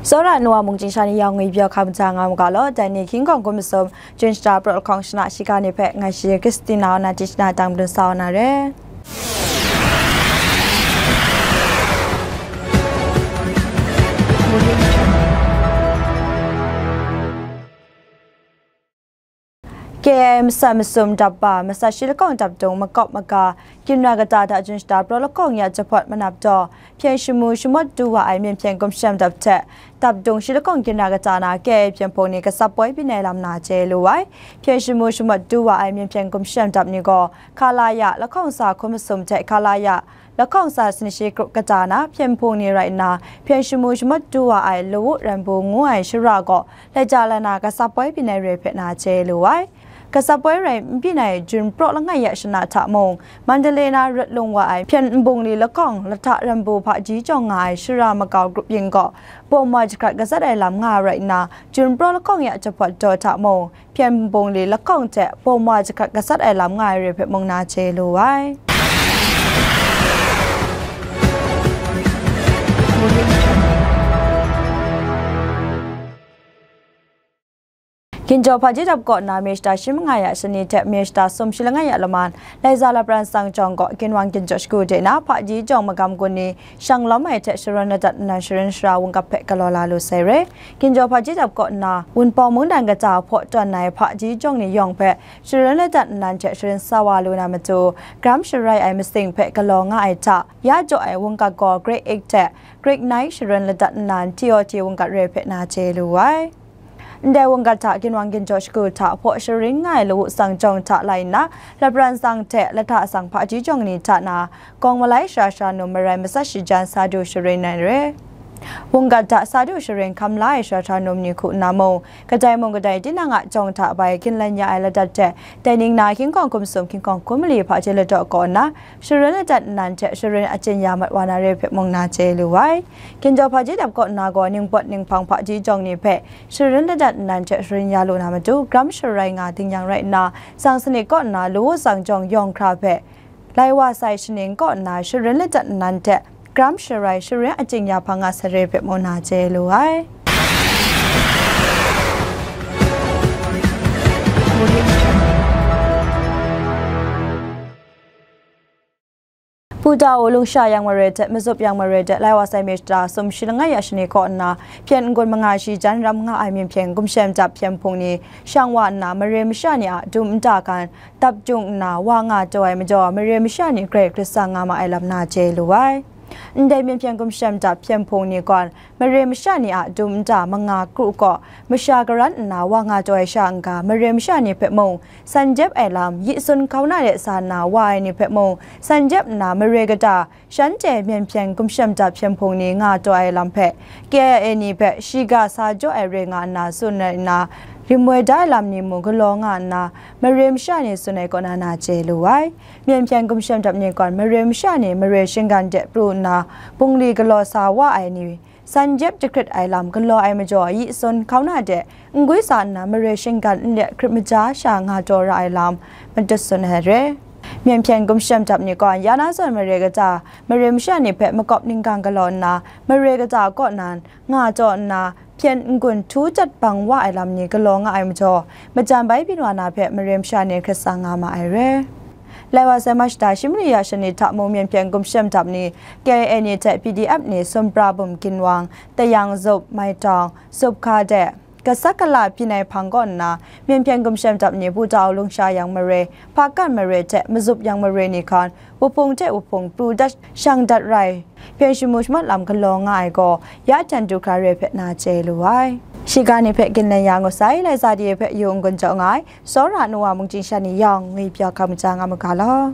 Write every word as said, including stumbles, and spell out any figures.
Tsawra nu wa mungchying sha ni yawng ngwi pyaw hkam ja nga mu ga law, dai ni hkying hkawng hkum masum, Jun shata praw lahkawng shana shiga ni hpe ngai shi Christina na ti shana tang madun sa wa na re. K I A masat masum dap ba, masat shi lahkawng dap dung makawp maga, ginra kata hta Jun shata praw lahkawng ya jahpawt manap daw, hpyen shamu shamawt du wa ai myen hpyen gumshem dap hte, dap dung shi lahkawng ginra kata na K I A hpyen hpung ni gasap poi byin ai lam na chye lu ai. Hpyen shamu shamawt du wa ai myen hpyen gumshem dap ni gaw, Khalaya lahkawng sa hkum masum hte Khalaya lahkawng sa sani shi grup kata na hpyen hpung ni rai nna, hpyen shamu shamawt du wa ai Lawu Ranbu ngu ai shara gaw, laja lana gasap poi byin ai re hpe na chye lu ai. Gasap poi rai n byin ai Jun praw langai ya shana hta mung, Mandalay na rawt lung wa ai hpyen nbungli lahkawng Lahta Ranbu hpaji jawng nga ai shara makau grup yin gaw, bawm wa jahkrat gasat ai lam nga ai rai nna, Jun praw lahkawng ya jahpawt daw hta mung, hpyen nbungli lahkawng hte bawm wa jahkrat gasat ai lam nga ai re hpe mung na chye lu ai. Ginjaw hpaji dap kaw nna, May shata shi manga ya shani hte May shata sum shi langai ya laman, Laiza Lapran Sang jawng gaw, ginwang ginjaw shagu de na, hpaji jawng magam gun ni shang lawm ai hte sharon ladat nnan sharin shara wungkap hpe galaw la lu sai re. Ginjaw hpaji dap kaw nna, Wunpawng mungdan kata hpaw tawn ai hpaji jawng ni yawng hpe sharon ladat nnan hte sharin sa wa lu na matu, gram sharai ai masing hpe galaw nga ai hta, ya jaw ai wungkap gaw Great Eight hte Great Nine sharon ladat nnan T O T wungkap re hpe na chye lu ai. Ndai wungkap hta ginwang ginjaw shagu hta hpaw sharin nga ai Lawu Sang jawng hta lai nna, Lapran Sang hte Lahta Sang hpaji jawng ni hta na, gawng malai shara shara num marai masat shajan sa du sharin ai re. Wungkap hta sa du sharin hkam la ai shara shara num ni hku nna mung, kadai mung kadai tinang a jawng hta bai ginlan ya ai ladat hte, dai ning na hkying hkawng hkum sum hkying hkawng hkum mali hpaji ladaw kaw nna, sharin ladat nnan hte sharin achyin ya mat wa na re hpe mung na chye lu ai. Ginjaw hpaji dap kaw nna gaw, ningpawt ninghpang hpaji jawng ni hpe sharin ladat nnan hte sharin ya lu na matu, gram sharai nga ding yang rai nna, Sang sanit kaw nna Lawu Sang jawng yawng hkra hpe, lai wa sai shaning kaw nna sharin ladat nnan hte gram sharai sharin achyin ya hpang nga sai re hpe mung na chye lu ai. Pu Daw Lungsha Yang Mare hte Mazup Yang Mare hte lai wa sai May shata sum shi langai ya shani kaw nna, hpyen n-gun manga shi jan ram nga ai myen hpyen gumshem dap hpyen hpung ni shang wa nna, mare masha ni a dum nta hkan dap jung nna wa nga taw ai majaw, mare masha ni grai hkrit tsang nga ma ai lam na chye lu ai. Ndai myen hpyen gumshem dap hpyen hpung ni gaw, mare masha ni a dum nta manga kru kaw masha karan nna wa nga taw ai sha n-ga, mare masha ni hpe mung, san jep ai lam, yi sun hkauna de sa nna wa ai ni hpe mung, san jep nna mare kata, shanhte myen hpyen gumshem dap hpyen hpung ni nga taw ai lam hpe, K I A ni hpe shiga sa jaw ai re nga nna tsun ai nna, rim woi da ai lam ni mung galaw nga nna, mare masha ni tsun ai kaw na na chye lu ai. Myen hpyen gumshem dap ni gaw, mare masha ni mare shinggan de pru nna, bungli galaw sa wa ai ni, san jep jahkrit ai lam galaw ai majaw, yi sun hkauna de n gwi sa nna, mare shinggan nlet hkrit maja sha nga taw ra ai lam matut tsun ai re. Myen hpyen gumshem dap ni gaw, ya na zawn mare kata, mare masha ni hpe makawp ninggang galaw nna, mare kata kaw nan nga taw nna, hpyen n-gun htu jat bang wa ai lam ni galaw nga ai majaw, majan bai byin wa na hpe mare masha ni hkrit tsang nga ma ai re. Lai wa sai Mach shata shi mali ya shani hta mung, myen hpyen gumshem dap ni, K I A ni hte P D F ni Sumprabum, Ginwang, Tayang Zup, Maitawng, Zup hka de, Gasakala byin ai hpang kaw nna, myen hpyen gumshem dap ni Pu Daw Lungsha Yang Mare, Hpakan Mare hte Mazup Yang Mare ni hkan, wuhpung hte wuhpung pru dat shang dat rai, hpyen shamu shamawt lam galaw nga ai gaw, ya hten du hkra re hpe na chye lu ai. Shiga ni hpe ginlen ya ngut sai, lai sa di hpe yu n-gun jau nga ai, Tsawra nu wa mungchying sha ni yawng ngwi pyaw hkam ja nga mu ga law.